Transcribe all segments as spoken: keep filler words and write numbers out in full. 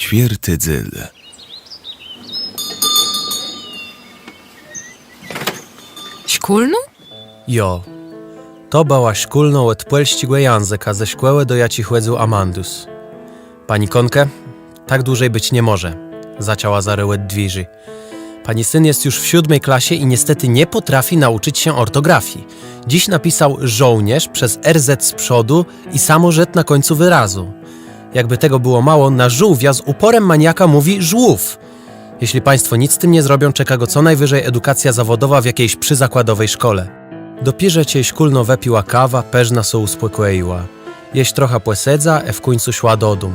Czwiôrti dzél. Szkólnô? Jo. To bëła szkólnô òd pòlsczégò jãzëka ze szkòłë, do jaczi chòdzył Amandus. Pani Konke, tak dłużej być nie może, zaczãła zarô òd dwiérzi. Pani syn jest już w siódmej klasie i niestety nie potrafi nauczyć się ortografii. Dziś napisał żołnierz przez R Z z przodu i samo rzet na końcu wyrazu. Jakby tego było mało, na żółwia z uporem maniaka mówi żłów. Jeśli państwo nic z tym nie zrobią, czeka go co najwyżej edukacja zawodowa w jakiejś przyzakładowej szkole. Dopiérze czej szkólnô wëpiła kawã, përznã sã ùspòkòjiła. Jesz trochã pòsedza, e w kùńcu szła do dóm.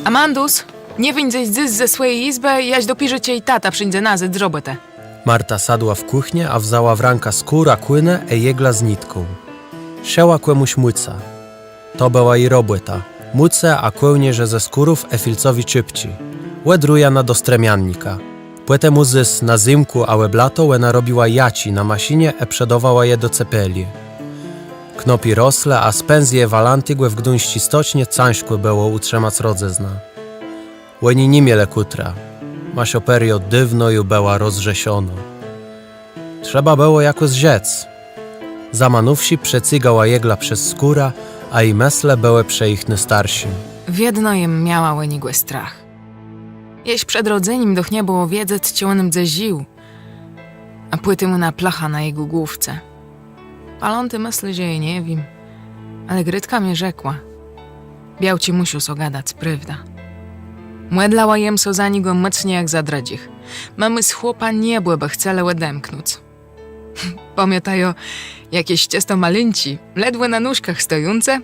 Amandus, nie wińdzesz dzys ze swòji jizbë, jaż dopiérze czej tata przińdze nazôd z robòtë. Marta sadła w kùchnie, a wzãła w rãkã skórã kùnë, e jegla z nitką. Szëła kòmùs mùcã. To bëła ji robòta. Mùce a kòłnierze ze skórów e filcowi czëpczi. Òd rujana do strëmiannika. Pòtemù zôs na zymkù a òb lato òna robiła jaczi na maszinie e przedôwała je do Cepelii. Knôpi roslë, a z pensje Walãtégò w gduńsczi stocznie cãżkò bëło ùtrzëmac rodzëznã. Òni ni mielë kùtra. Maszoperiô dôwno ju bëła rozrzeszonô. Trzeba bëło jakòs żëc. Zamanówszi przecygała jegla przez skórã, a ji mëslë bëłë przë jich nôstarszim. Wiedno jem miała ò niegò strach. Jesz przed rodzenim doch nie bëło wiedzec, czë òn mdze żił. A pòtemù òna placha na jegò główce. Walãti mësli, że jô nie wiém. Ale Grétka mie rzekła: Białczi mùszą so gadac prôwdã. Mòdlëła jem so za niegò mòcni jak za drëdżich. Më mù z chłopã niebò bë chcelë òdemknąc. Pamiãtajã, jak jesz czësto malinczi, ledwò na nóżkach stojący,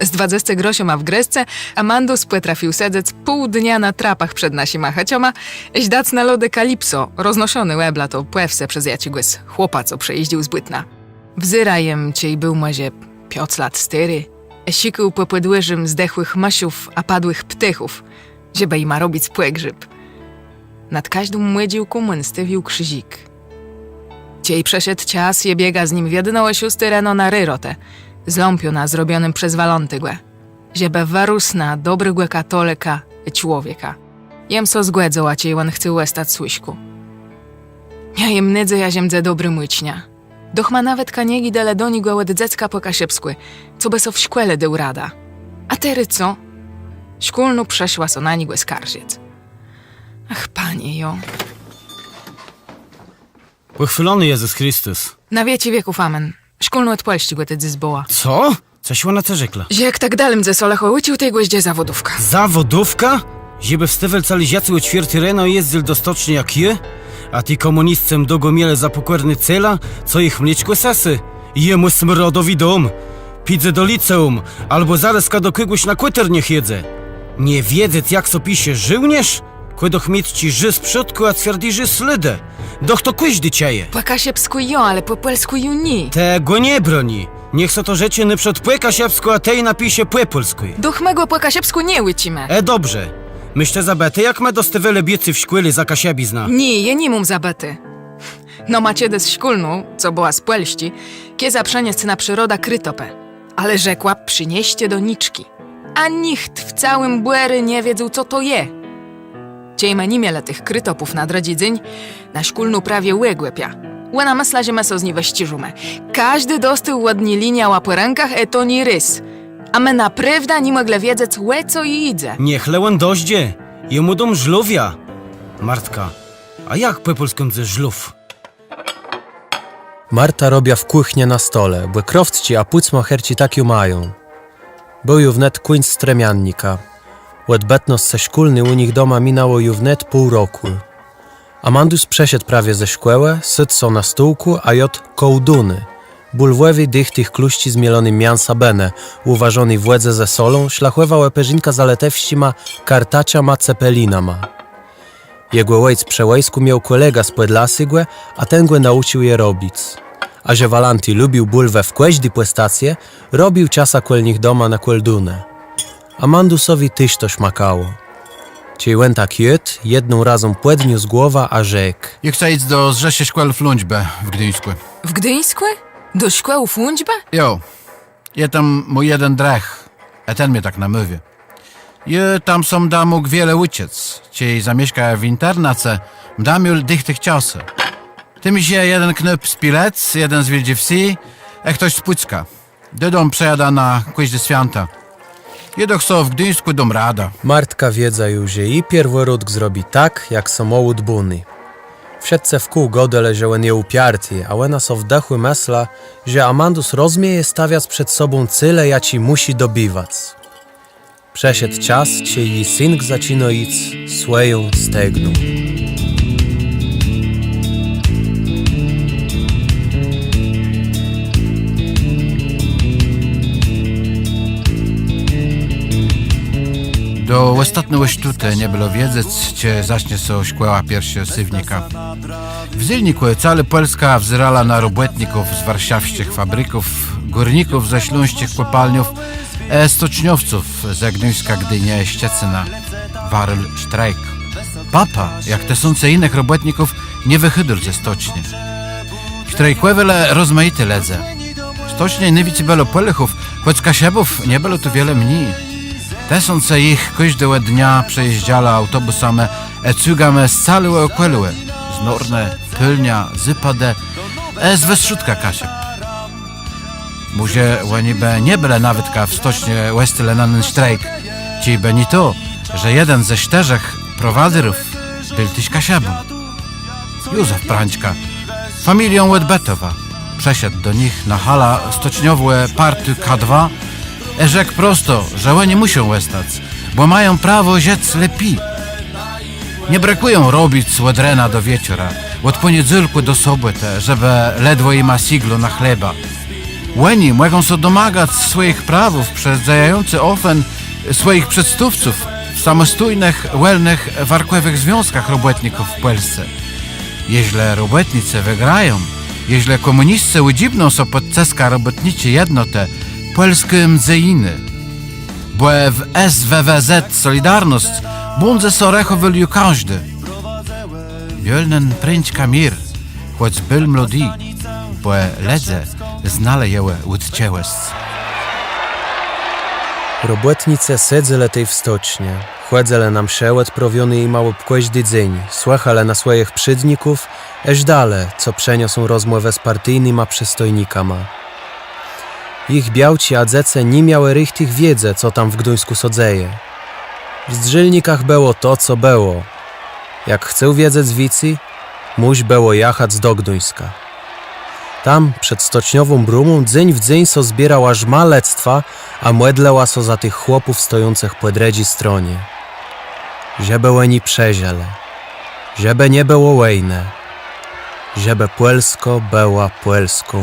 z dwadzesce groszama w gôrzce, Amandus pòtrafił sedzec pół dnia na trapach przed naszima chëczama, żdac na lodë Kalipso, roznoszoné òb lato pò wsë przez jaczégòs chłopa, co przëjéżdżôł z Błotna. Wzéra jem, czej béł mòże piãc lat stôri, e szëkôł pò pòdwòrzim zdechłëch mëszów a padłëch ptôchów, żebë jima robic pògrzéb. Nad kòżdą mògiłką òn stôwiôł krziżik. Czej przëszedł czas, jô biega z nim wiedno ò szósti reno na rerotã, z ląpiónã zrobionym przez Walãtégò, żebë wërósł na dobrégò katolëka i człowieka. Jem so zgòdzëła, czej òn chcôł òstac służką. Miała jem nôdzejã, że mdze dobrim ùczniã. Doch ma nawetka nie gôdelë do niegò òd dzecka pò kaszëbskù, cobë so w szkòle dôł radã. A terô co? Szkólnô przëszła so na niegò skarżëc. Ach, Panie, jo. Pòchwôlony Jezës Christus. Na wieczi wieków amen. Szkólnô òd pòlsczégò tu dzys bëła. Co? Cos òna ce rzekła? Że jak tak dali mdze so lëchò ùcził, tej gò żdże zawòdówka. Zawòdówka? Żebë wstôwôł całi żëcé ò czwiôrti reno i jezdzył do stoczni jak jô? A ti kòmùniscë mdą gò mielë za pòkórné celã, co jich mléczkò sësô? Jemù smrodowi dóm. Pùdze do liceùm, abò zarôzka do kògòs na kùter niech jedze. Nie wiedzec, jak so pisze żôłnérz? Kò doch miôtczi ż z przódkù, a cwiardi ż slôdë. Doch to kòżdi czëje. Pò kaszëbskù jo, ale pò pòlskù ju nié. Tegò nie broni. Niech so to rzecze nôprzód pò kaszëbskù, a tej napisze pò pòlskù. Doch më gò pò kaszëbskù nie ùczimë. E, dobrze. Môsz të zabëté, jak më dostôwelë bicé w szkòle za kaszëbiznã? Nié, jô ni móm zabëté. No, ma czedës szkólnô, co bëła z Pòlsczi, kôza przëniesc na przërodã krëtopë. Ale rzekła: „Przëniesce doniczczi”. A nicht w całim Bòrze nie wiedzôł, co to je. Czej ma ni miała tëch krëtopów na drëdżi dzéń, na szkólnô prawie ògłëpia. Òna mësla, że ma so z ni wëszczérzómë. Kòżdi dostôł òd ni liniałã pò rãkach, e to nié rôz. A ma naprôwdã ni mògła wiedzec, ò co ji jidze. Niech le òn dożdże, jemù dóm żlówiã. Martka, a jak pò pòlskù mdze żlów? Marta robia w kùchnie na stole, bò krôwcczi a pùcmôcherczi tak ju mają. Béł ju wnet kùńc strëmiannika. Òd bëtnoscë szkólny ù nich doma minãło ju wnet pół rokù. Amandus przëszedł prawie ze szkòłë, sôdł so na stółkù, a jôdł kòłdunë. Bùlwòwé, dëchtich klósczi z mielonym miãsã bënë, ùwarzóné w wòdze ze solą, szlachòwałë përzinkã za lëtewsczima kartaczama, cepelinama. Jegò òjc przë wòjskù miôł kòlegã z Pòdlaségò, a ten gò naùcził je robic. A że Walãti lubił bùlwë w kòżdi pòstacje, robił czasã kòl nich doma na kòłdunë. Amandusowi téż to szmakało. Czej òn tak jôdł, jedną razą pòdniósł głowã a rzekł: „Jô chcã jic do Zrzeszë Szkòłów Łączbë w Gduńskù”. W Gduńskù? Do Szkòłów Łączbë? Jo. Je tam mój jeden drëch, a ten mie tak namôwiô. Jô tam sã mdã mógł wiele ùczëc, czej zamieszkã w internace, mdã miôł dichtich czasu. Tam je jeden knôp z Pilëc, jeden z Wiôldżi Wsë, a chtos z Pùcka. Dodóm przëjadã na kòżdé swiãta. Jô doch so w Gduńskù dóm radã. Martka wiedza ju, że ji pierworódk zrobi tak, jak so mô ùdbóné. Wszëtcë wkół gôdelë, że òn je ùpiarti, a òna so w dëchù mësla, że Amandus rozmieje stawiac przed sobą céle, jaczé mùszi dobiwac. Przëszedł czas, czej ji synk zaczinô jic swòją stegną. Do òstatnégò sztótu nie bëło wiedzec, czë zacznie sã szkòła pierszégò séwnika. W zélnikù całô Pòlskô wzérała na robòtników z warszawsczich fabrików, górników ze sląsczich kòpalniów, e, stoczniowców ze Gduńska, Gdini, Szczecëna. Warôł sztrajk. Papa, jak tësące jinëch robòtników, nie wëchôdôł ze stocznie. Sztrajkòwelë rozmajiti lëdze. W stocznie nôwicy bëło Pòlôchów, chòc Kaszëbów nie bëło tu wiele mni. Tësące jich kòżdégò dnia przëjéżdżałë aùtobùsama, e, cugama z całégò òkòlégò, z nórnë, pôłnia, zôpadu, e, z westrzódka Kaszëb. Mòże òni bë nie bëlë nawetka w stocznie òstelë na nen sztrajk, czejbë nié to, że jeden ze sztërzech prowadzerów béł téż Kaszëbą. Józef Prãczka, familią òd Bëtowa, przëszedł do nich na halã stoczniowégò partu K dwa, e, rzekł prosto, że òni mùszą òstac, bò mają prawò żëc lepi. Nie brëkùją robic òd rena do wieczora, òd pòniedzôłkù do sobòtë, żebë ledwò jima sygło na chleba. Òni mògą sã domagac swòjich prawów przez dzejający ofën swòjich przedstôwców w samòstójnëch, wòlnëch, warkòwëch związkach robòtników w Pòlsce. Jeżlë robòtnicë wëgrają, jeżlë kòmùniscë ùdżibną sã pòd cëskã Robòtniczi Jednotë, Pòlskô mdze jinô. Bò w S W W Z Solidarnosc bãdze sã rechòwôł ju kòżdi. Miôł nen Prãczka mir, chòc béł młodi, bò lëdze znelë jegò ùtcëwòsc. Robòtnicë sedzelë tej w stocznie, chòdzëlë na msze òdprôwióné jima òb kòżdi dzéń, słëchelë na swòjich przédników, e żdelë, co przëniosą rozmòwë z partijnyma przedstojnikama. Jich białczi a dzecë ni miałë richtich wiédzë, co tam w Gduńskù sã dzeje. W zdrzélnikach bëło to, co bëło. Jak chcôł wiedzec wicy, mùsz bëło jachac do Gduńska. Tam, przed stoczniową brómą, dzéń w dzéń sã zbiérała żma lëdztwa, a mòdlëła sã za tëch chłopów stojącëch pò drëdżi stronie. Żebë òni przeżëlë. Żebë nie bëło wòjnë. Żebë Pòlskô bëła Pòlską.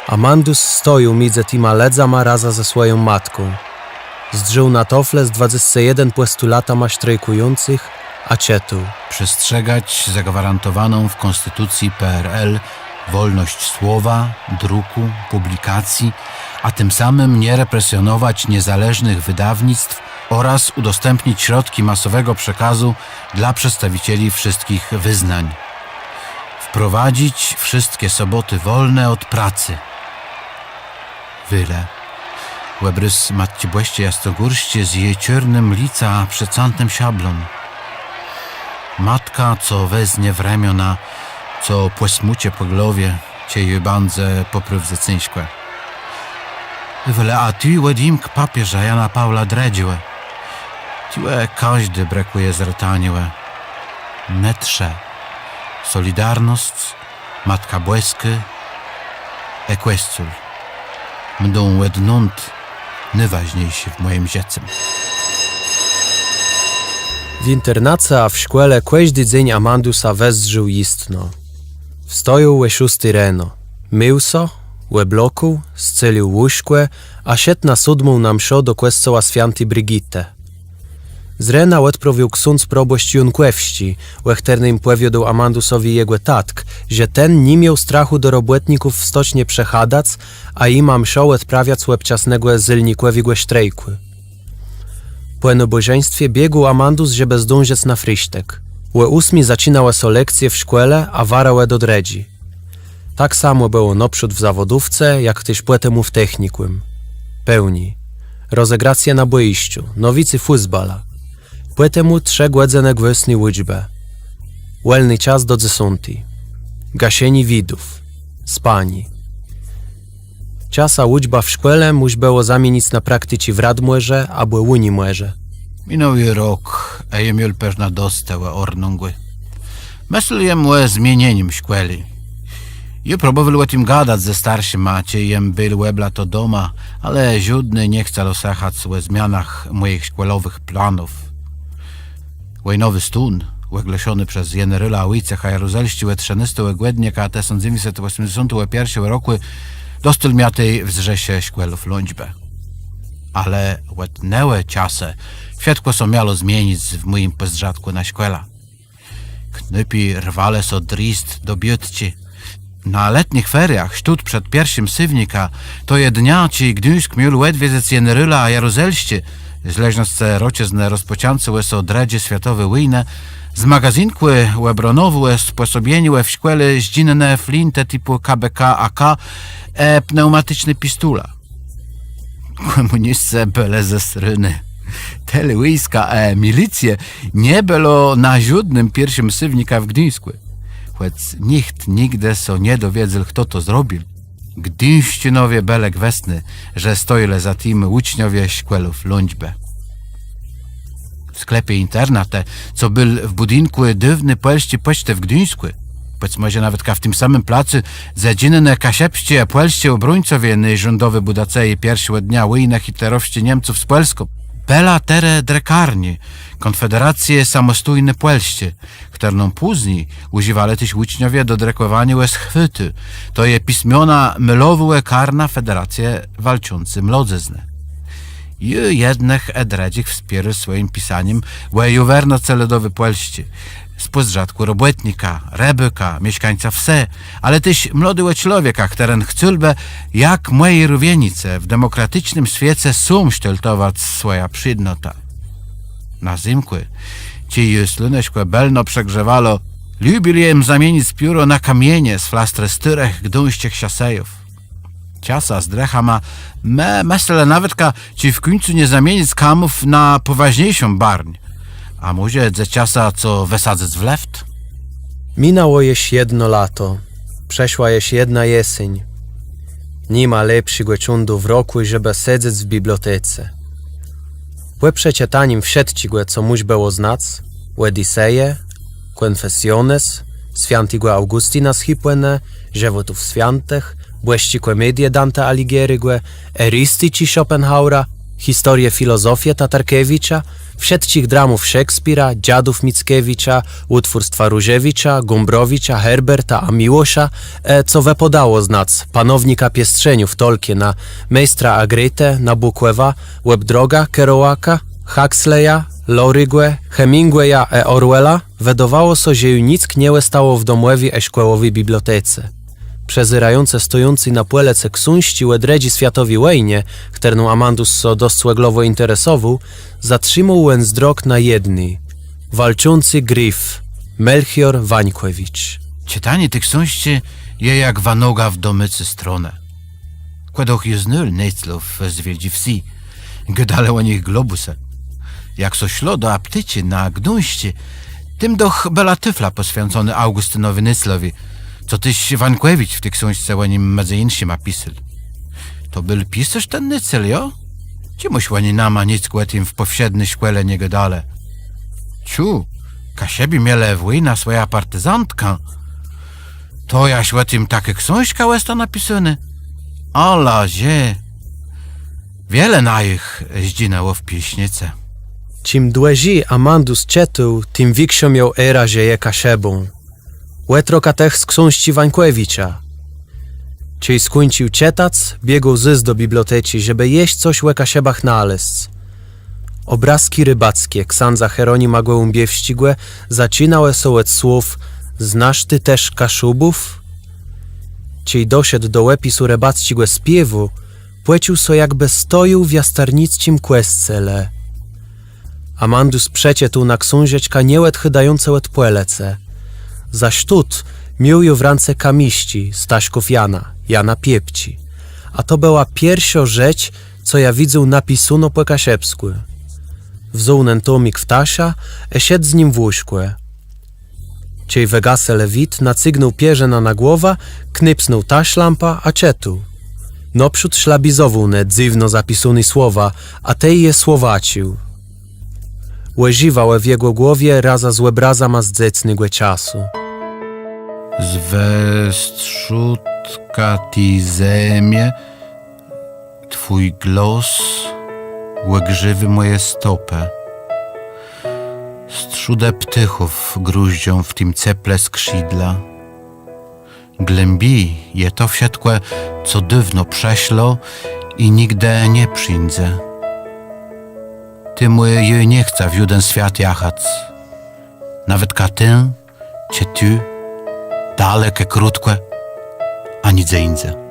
Amandus stojôł midzë tima lëdzama razã ze swòją matką. Zdrzôł na tôflã z dwadzesce jeden pòstulatama sztrajkùjącëch, a czëtôł. Przestrzegać zagwarantowaną w Konstytucji P R L wolność słowa, druku, publikacji, a tym samym nie represjonować niezależnych wydawnictw oraz udostępnić środki masowego przekazu dla przedstawicieli wszystkich wyznań. Wprowadzić wszystkie soboty wolne od pracy. Wejle. Òbrôz Matczi Bòsczi Jasnogórsczi z ji czôrnym licã przecãtim szablą. Matka, co weznie w remiona, co pòsmùcze pò głowie, czej ji bãdze pò prôwdze cãżkò. Wejle, a tu òdjimk papieża Jana Paula Drëdżégò. Tuwò kòżdi brëkùje zretaniô. Ne trzë. Solidarnosc, Matka Bòskô, e Kòscół. Mdą òdnąd nôwôżniészé w mòjim żëcym. W internace a w szkòle kòżdi dzéń Amandusa wëzdrzôł jistno. Wstôjôł ò szósti reno, mëł sã, òblôkôł, scelił łóżkò, a szedł na sódmą na mszą do kòscoła swiãti Brigitë. Z rena òdprôwiôł ksądz probòszcz Jónkòwsczi, ò chtërnym pòwiôdôł Amandusowi jegò tatk, że ten ni miôł strachù do robòtników w stocznie przechadac, a jima mszą òdprôwiac òb czas negò zélnikòwégò sztrajkù. Pò nôbòżeństwie biegł Amandus, żebë zdążëc na frisztëk. Ò ósmi zaczinałë sã lekcje w szkòle, a warałë do drëdżi. Tak samò bëło nôprzód w zawòdówce, jak téż pòtemù w technikùm. Pełni. Rozegracje na bòjiszczu, nôwicy fùsbala. Pòtemù trzë gòdzënë gwôsny ùczbë. Wòlny czas do dzesąti. Gaszenié widów. Spanié. Czasã ùczbã w szkòle mùsz bëło zamienic na prakticzi w Radmòrze abò Ùnimòrze. Minął ju rok, a jô miôł përznã dosc tegò ordnungù. Mëslôł jem ò zmienienim szkòłë. Jô próbòwôł ò tim gadac ze starszima, czej jem béł òb lato doma, ale żódny nie chcôł słëchac ò zmianach mòjich szkòłowëch planów. Wòjnowi stón, ògłoszony przez generała Wòjcecha Jaruzelsczégò trzënôstégò gòdnika tësąc dzewiãcset òsmëdzesątégò pierszégò rokù, dostôł mie tej w zrzeszë szkòłów Łączbë. Ale òd negò czasu wszëtkò sã miało zmienic w mòjim pòzdrzatkù na szkòłã. Knôpi rwalë sã drist do biôtczi. Na letnich feriach, sztót przed pierszim séwnika, to je dnia, czej Gduńsk miôł òdwiedzëc generôł Jaruzelsczi, z leżnoscë roczëznë rozpòczãcô sã drëdżi swiatowi wòjnë, z magazynkù òbronowégò spòsobieniô w szkòle zdżinãłë flintë tipù K B K A K, e, pneùmaticzné pistólë. Kòmùniscë bëlë zesróny. Tëli wòjska, e, milicje nie bëło na żódnym pierszim séwnika w Gduńskù. Chòc nicht nigdë sã nie dowiedzôł, chto to zrobił. Gduńszczónowie bëlë gwësny, że stojelë za tim ùczniowie szkòłów Łączbë. W sklepie internatu, co béł w bùdinkù dôwny pòlsczi pòcztë w Gduńskù, bądz mòże nawetka w tim samim placu, dze dżinãlë kaszëbsczi a pòlsczi òbróńcowie nôrządowi bùdacëji pierszégò dnia wòjnë hitlerowsczich Niemców z Pòlską, bëła terô drëkarniô Kònfederacje Samòstójny Pòlsczi, chtërną pózni ùżiwelë téż ùczniowie do drëkòwaniô òschwëtu, to je pismiona môlowégò karna Federacje Walczący Młodzëznë. Jô jednëch ë drëdżich wspiérôł swòjim pisanim ò juwernoce lëdowi Pòlsczi, z pòzdrzatkù robòtnika, rëbôka, mieszkańca wsë, ale téż młodégò człowieka, chtëren chcôłbë, jak mòji rówiennicë, w demòkraticznym swiece sóm sztôłtowac swòjã przińdnotã. Na zymkù, czej ju słuneczkò bëlno przëgrzewało, lubił jem zamienic pióro na kamienie z flastrë stôrëch gduńsczich szasejów. Czasã z drëchama më mëslelë nawetka, czë w kùńcu nie zamienic kamów na pòwôżniészą barń. A mòże dze czasã co wësadzëc w lëft? Minãło jesz jedno lato. Przëszła jesz jedna jeséń. Ni ma lepszégò cządu w rokù, żebë sedzec w bibliotece. Pò przeczëtanim wszëtczégò, co mùsz bëło znac, Òdiseje, Confessiones swiãtégò Augùstina z Hippònë, Żëwòtów swiãtëch, Bòsczi kòmédie Dantégò Alighieriégò, Eristiczi Schopenhauera, Historie filozofie Tatarkiewicza, wszëtczich dramów Szekspira, Dziadów Mickiewicza, ùtwórstwa Różewicza, Gombrowicza, Herberta a Miłosza, e, co wëpôdało znac, Panownika piestrzeniów Tolkiena, Méstra a Gretë, Nabòkòwa, Òb drogã Kerouaca, Huxleya, Lowry'égò, Hemingwaya e Orwella, wëdôwało sã, że ju nick nie òstało w domòwi e szkòłowi bibliotece. Przezérającë stojącé na pòlëce ksążczi ò drëdżi swiatowi wòjnie, chtërną Amandus sã dosc òglowò interesowôł, zatrzimôł òn zdrok na jedny: Walczący Grif, Melchior Wańkòwicz. Czëtanié ti ksążczi je jak wanoga w domôcé stronë. Kò doch jô znôł Neclów z Wiôldżi Wsë. Gôdelë ò nich Globùsë. Jak sã szło do aptéczi na Gduńsczi, tam doch bëła tôfla pòswiãconô Augùstinowi Neclowi, co téż Wańkòwicz w ti ksążce ò nim midzë jinszima pisôł. To béł pisôrz ten Necel, jo? Czemùż òni nama nick ò tim w pòwszédny szkòle nie gôdelë? Czëj, Kaszëbi mielë w wòjnã swòjã partizantkã. To jaż ò tim takô ksążka òsta napisónô? Ala że. Wiele najich zdżinãło w Piôsznicë. Czim dłëżi Amandus czëtôł, tim wikszą miôł erã, że je Kaszëbą. Òtrokã tëch z ksążczi Wańkòwicza. Czej skùńcził czëtac, biegôł zôs do biblioteczi, żebë jesz cos ò Kaszëbach nalezc. Òbrôzczi rëbacczé ksãdza Hieronima Gòłãbiewsczégò zaczinałë sã òd słów: Znasz ty też Kaszubów? Czej doszedł do òpisu rëbacczégò spiéwù, pòczuł sã, jakbë stojôł w jastarnicczim kòscele. Amandus przeczëtôł nã ksążeczkã, nie òdchôdającë òd pòlëcë. Za sztót miôł ju w rãce kamiszczi Staszków Jana, Jana Piepczi. A to bëła pierszô rzecz, co jã widzôł napisóné pò kaszëbskù. Wzął nen tomik w taszã ë szedł z nim w łóżkò. Czej wëgasëlë wid, nacygnął pierzënã na głowã, knipsnął taszlampã ë czëtôł. Nôprzód szlabizowôł ne dzywno zapisóné słowa, a tej je słowacził. Òżiwałë w jegò głowie razã z òbrazama z dzecnégò czasu. Z westrzódka ti zemie twój głos ògrzéwô mòje stopë. Strzódë ptôchów grużdżą w tim ceple skrzidła. Głãbi je to wszëtkò, co dôwno przeszło i nigdë nie przińdze. Temù jô nie chcã w żóden swiat jachac. Nawetka ten, czë tu, dalek ë krótkò, a nigdze jindze.